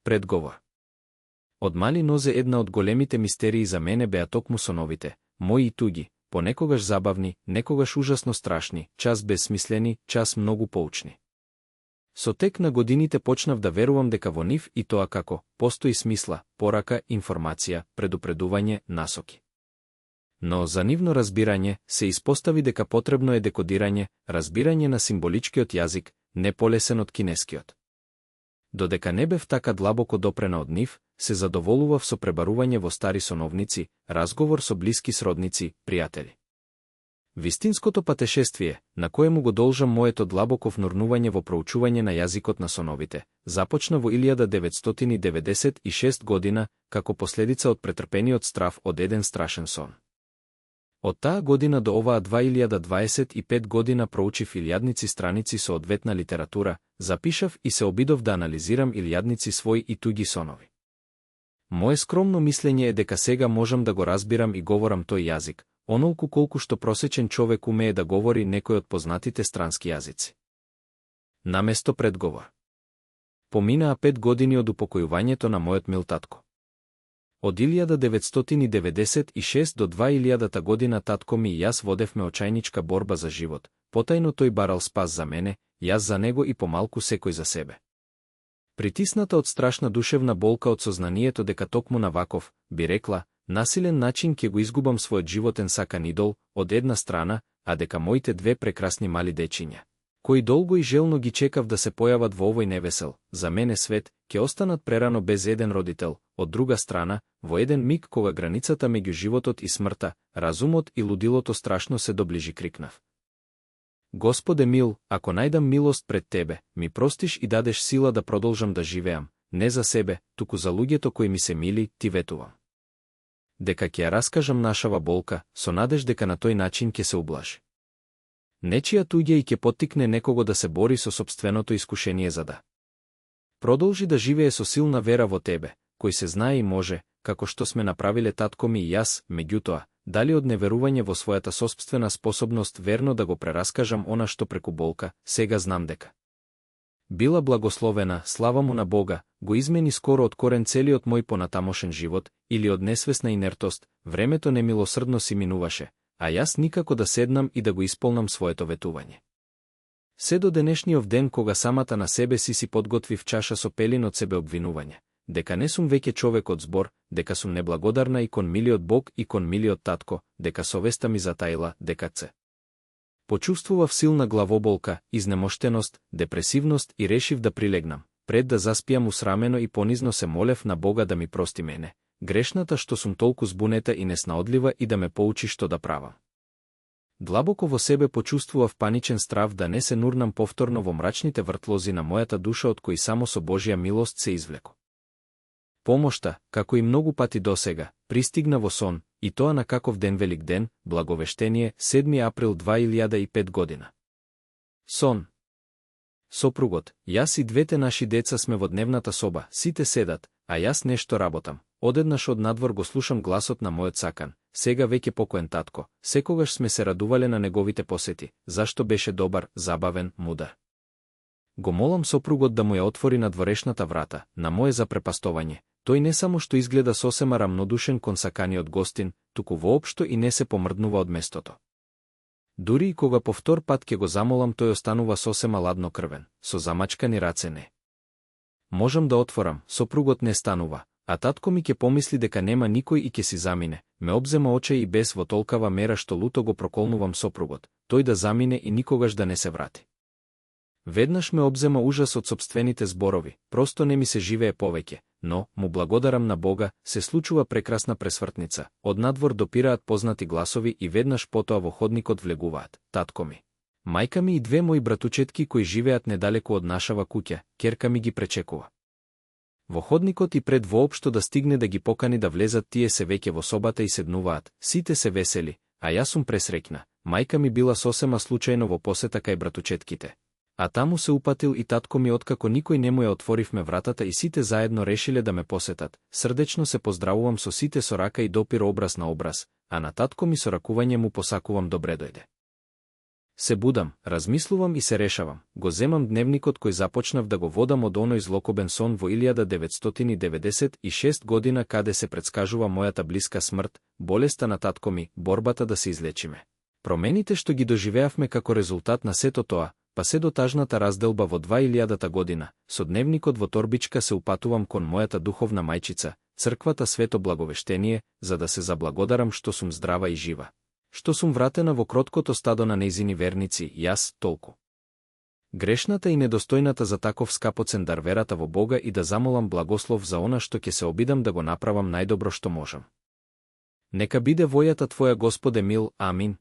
Предговор. Од мали нозе една од големите мистерии за мене беа токму соновите, мои и туги, понекогаш забавни, некогаш ужасно страшни, час безсмислени, час многу поучни. Со тек на годините почнав да верувам дека во нив и тоа како постои смисла, порака, информација, предупредување, насоки. Но за нивно разбирање се испостави дека потребно е декодирање, разбирање на символичкиот јазик, не полесен од кинескиот. Додека не бев така длабоко допрена од нив, се задоволував со пребарување во стари соновници, разговор со блиски сродници, пријатели. Вистинското патешествие, на коему го должам моето длабоко внурнување во проучување на јазикот на соновите, започна во 1996 година, како последица од претрпениот страв од еден страшен сон. Од таа година до оваа 2025 година проучив илјадници страници со одветна литература, запишав и се обидов да анализирам илјадници своји и туги сонови. Мое скромно мислење е дека сега можам да го разбирам и говорам тој јазик, онолку колку што просечен човек умее да говори некој од познатите странски јазици. Наместо предговор. Поминаа 5 години од упокојувањето на мојот мил татко. Од 1996 до 2000 година татко ми и јас водевме очајничка борба за живот, потајно тој барал спас за мене, јас за него и помалку секој за себе. Притисната од страшна душевна болка од сознанието дека токму на ваков, би рекла, насилен начин ќе го изгубам својот животен сакан идол, од една страна, а дека моите две прекрасни мали дечиња, кои долго и желно ги чекав да се појават во овој невесел, за мене свет, ќе останат прерано без еден родител, од друга страна, во еден миг кога границата меѓу животот и смртта, разумот и лудилото страшно се доближи, крикнав. Господе мил, ако најдам милост пред Тебе, ми простиш и дадеш сила да продолжам да живеам, не за себе, туку за луѓето кои ми се мили, ти ветувам. Дека ќе ја раскажам нашава болка, со надеж дека на тој начин ќе се ублажи. Нечија туѓа и ќе поттикне некого да се бори со сопственото искушение за да продолжи да живее со силна вера во Тебе, кој се знае и може, како што сме направиле татко ми и јас, меѓутоа, дали од неверување во својата сопствена способност верно да го прераскажам она што преку болка, сега знам дека била благословена, слава му на Бога, го измени скоро од корен целиот мој понатамошен живот, или од несвесна инертост, времето немилосрдно си минуваше, а јас никако да седнам и да го исполнам своето ветување. Се до денешниот ден кога самата на себе си подготвив чаша со пелин од себе обвинување, дека не сум веќе човек од збор, дека сум неблагодарна и кон милиот Бог и кон милиот татко, дека совеста ми затаила, дека почувствував силна главоболка, изнемоштеност, депресивност и решив да прилегнам. Пред да заспиам усрамено и понизно се молев на Бога да ми прости мене, грешната што сум толку збунета и неснаодлива и да ме поучи што да правам. Длабоко во себе почувствував паничен страв да не се нурнам повторно во мрачните вртлози на мојата душа од кои само со Божја милост се извлеко. Помошта, како и многу пати досега, пристигна во сон, и тоа на каков ден Велик ден, Благовештение, 7 април 2005 година. Сон. Сопругот, јас и двете наши деца сме во дневната соба, сите седат, а јас нешто работам. Одеднаш од надвор го слушам гласот на мојот сакан, сега веќе покоен татко, секогаш сме се радувале на неговите посети, зашто беше добар, забавен, мудар. Го молам сопругот да му ја отвори надворешната врата, на мое запрепастовање. Тој не само што изгледа сосема рамнодушен кон саканиот гостин, туку воопшто и не се помрднува од местото. Дури и кога повтор пат ќе го замолам, тој останува сосема ладнокрвен, со замачкани раце не. Можам да отворам, сопругот не станува, а татко ми ќе помисли дека нема никој и ќе си замине, ме обзема очај и бес во толкава мера што луто го проколнувам сопругот, тој да замине и никогаш да не се врати. Веднаш ме обзема ужас од сопствените зборови, просто не ми се живее повеќе, но, му благодарам на Бога, се случува прекрасна пресвртница, од надвор допираат познати гласови и веднаш потоа во ходникот влегуваат, татко ми, мајка ми и две мои братучетки кои живеат недалеку од нашава куќа, ќерка ми ги пречекува. Во ходникот и пред воопшто да стигне да ги покани да влезат, тие се веќе во собата и седнуваат, сите се весели, а јас сум пресреќна, мајка ми била сосема случајно во посета кај братучетките. А таму се упатил и татко ми откако никој не му ја отворивме вратата и сите заедно решиле да ме посетат. Срдечно се поздравувам со сите со рака и допир образ на образ, а на татко ми со ракување му посакувам добре дојде. Се будам, размислувам и се решавам. Го земам дневникот кој започнав да го водам од оној злокобен сон во 1996 година, каде се предскажува мојата блиска смрт, болеста на татко ми, борбата да се излечиме. Промените што ги доживеавме како резултат на сето тоа, па се до тажната разделба во 2000 година, со дневникот во торбичка се упатувам кон мојата духовна мајчица, црквата Свето Благовештение, за да се заблагодарам што сум здрава и жива. Што сум вратена во кроткото стадо на нејзини верници, јас толку грешната и недостојната за таков скапоцен дар верата во Бога и да замолам благослов за она што ќе се обидам да го направам најдобро што можам. Нека биде војата Твоја, Господе мил, амин.